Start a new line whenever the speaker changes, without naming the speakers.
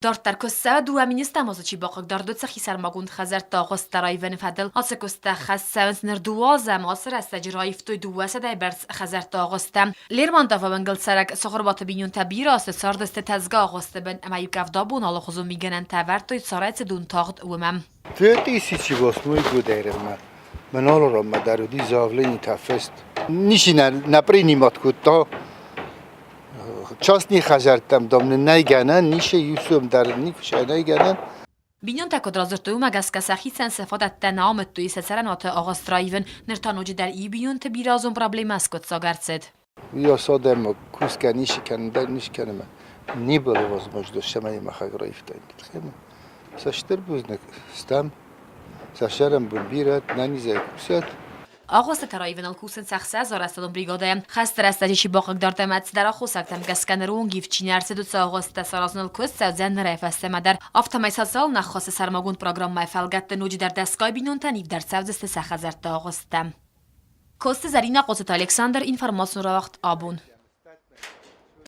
Дарддӕр куыст цӕуы дыууӕ министрамозы чи бахъыгдард, уыцы хисӕрмагонд хӕдзӕртты агъуысттӕ раивыны фӕдыл. Ацы куысттӕ хӕст цӕуынц ныр дыууӕ азы ӕмӕ ацы рӕстӕджы раивтой дыууӕсӕдӕйы бӕрц хӕдзӕртты агъуысттӕ. Лермонтовы уынгыл цӕрӕг Цыхуырбаты бинонтӕ бирӕ азты цардысты тӕдзгӕ агъуысты бын ӕмӕ-иу къӕвда бон алыхуызон мигӕнӕнтӕ ӕвӕрдтой царӕй цы дон тагъд, уымӕ.
2008 годӕйрӕгмӕ мӕнӕлрӕммӕ дӕр уыди заявленитӕ фыст. Ничи нӕ нӕ принимать кодта. Частный хӕдзӕрттӕм, дам, нын нӕй гӕнӕн, ницы иу дӕр никуы нӕй гӕнӕн.
Бинонтӕ куыд радзырдтой, уымӕ гӕсгӕ сӕхицӕн сӕ фадӕттӕ нӕ амыдтой сӕ цӕрӕнуаты агъуыст раивын, ныр та ноджыдӕр иу бинонты бирӕазон проблемӕ скъуыддзаг ӕрцыд.
Уый адӕмы кусгӕ ницы кӕнын дӕр ницы кӕнынмӕ не было возможности, цӕмӕй махӕг раивтаид. Сӕ стыр бузныг стӕм, сӕ сӕрӕнбон бирӕ, нӕнизӕй кусӕт.
Агъуыстытӕ раивыныл кусынц ӕхсӕз арӕзтадон бригадӕйы. Хӕсты рӕстӕджы чи бахъыгдард ӕмӕ цыдӕр аххосӕгтӕм гӕсгӕ ныры онг ивд чи нӕ ӕрцыд, уыцы агъуыстытӕ саразыныл куыст цӕудзӕн нырӕй фӕстӕмӕ дӕр. Афтӕмӕй социалон ӕххуысы сӕрмагонд программӕйы фӕлгӕтты ноджыдӕр дӕсгай бинонтӕн ивд ӕрцӕудзысты сӕ хӕдзӕртты агъуысттӕ. Коцты Зӕринӕ, Хъоцыты Александр, информацион рауагъд абон.